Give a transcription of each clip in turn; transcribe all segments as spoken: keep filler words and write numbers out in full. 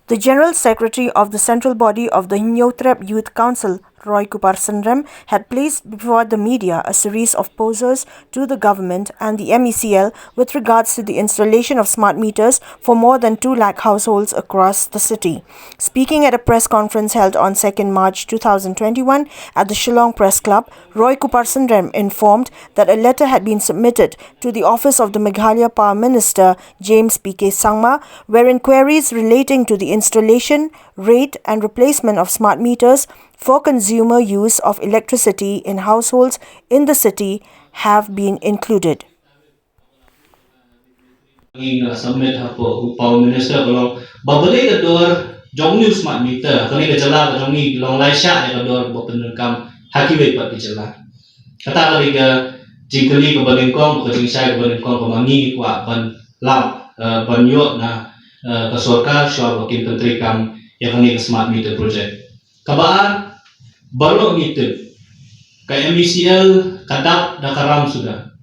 The General Secretary of the Central Body of the Hynñiewtrep Youth Council, Roy Kupar Synrem, had placed before the media a series of posers to the government and the M E C L with regards to the installation of smart meters for more than two lakh households across the city. Speaking at a press conference held on second March two thousand twenty-one at the Shillong Press Club, Roy Kupar Synrem informed that a letter had been submitted to the office of the Meghalaya Power Minister, James P K Sangma, wherein queries relating to the installation, rate and replacement of smart meters for consumer use of electricity in households in the city have been included. Ngi nga submit hapoh u Power Minister ka long ba balei ka dor jong u smart meter kane ka jylla ka jong ngi long lai shah ïa ka dor ba pyndonkam ha kiwei pat ki jylla. Kata ka dei ka jingkylli kaba nyngkong, ka jingshai kaba nyngkong kaba ngi kwah ban lap, eh, ban ïoh na, eh, ka sorkar shuwa ba kin pyntreikam ïa kane ka smart meter project. Kaba ar, baroh ngi tip ka M E C L ka dap da ka ram suda.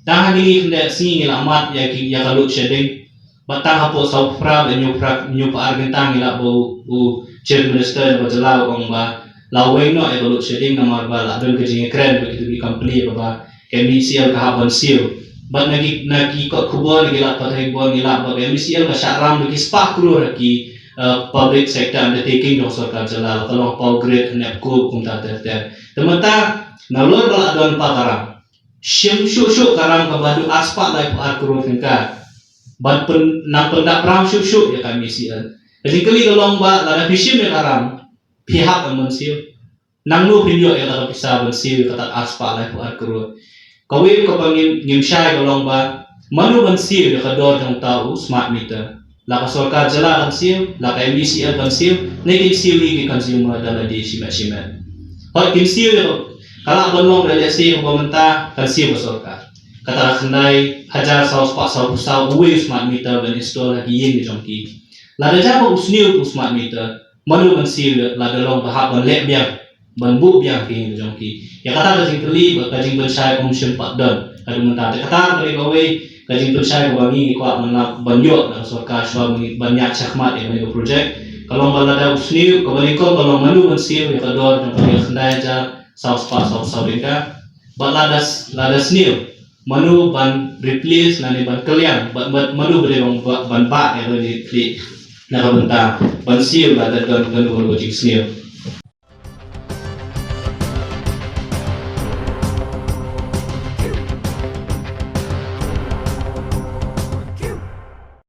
Tang ha kine ki khyndai sngi ngi la mad ïa ki, ïa ka load shedding. Bad tang hapoh sawphew phra bad hynñiewphew phra, hynñiewphew ar kynta ngi la ba u, u Chief Minister jong ka jylla u ong ba la weng noh ïa ka load shedding namar ba la don ka jingïakren bad kito ki company kaba ka M E C L ka hap ban siew. Bad na ki, na ki kot khubor, na ki lad pathai khubor ngi la ba ka M E C L ka shah ram da ki spah klur ha ki, eh, public sector undertaking jong sorkar jylla, la ka long Power Grid, NEEPCO, kumta ter ter. Te mynta nalor ba la don pat ka ram, shim shuh shuh ka ram kaba haduh ar spah laiphew ar klur tyngka ban pyn, nang pyndap ram shuh shuh ïa ka M E C L. Ka jingkylli ka long ba lada phi shim ïa ka ram, phi hap ban siew. Nangno phin ïoh ïa kata ka pisa ban siew ïa kata ar spah laiphew ar klur. Kawei kaba ngim, ngim shai ka long ba mano ban siew ïa ka dor jong uta u smart meter. La ka sorkar jylla kan siew, la ka M E C L kan siew, ne kin siew hi ki consumer da lade shimet shimet. Hooid kin siew ïa ka, ka lah ban long da lehse kaba mynta kan siew ka sorkar. Kata ka khyndai hajar saw spah sawphew saw uwei u smart meter ban install ha ki ïing jong ki. Lada jia ba u sniew u smart meter, mano ban siew ïa, lada long ba hap ban leh biang, ban buh biang ki ïing jong ki. Ïa kata ka jingkylli bad ka jingpynshai ym shym pat don haduh mynta. Te kata ka dei kawei ka jingpynshai kaba ngi ngi kwah ban lap ban ïoh na ka sorkar shuwa ban ïa shakmat ïa kane ka project. Ka long ba lada u sniew, kaba nyngkong ka long mano ban siew ïa ka dor jong kane ka khyndai hajar saw spah sawphew saw tyngka. Bad lada, lada sniew, mano ban replace lane ban kylliang, ban, ban, mano ba dei ban, ban bah ïa kane ka khlieh na ka bynta ban siew lada don kano kano ka jingsniew.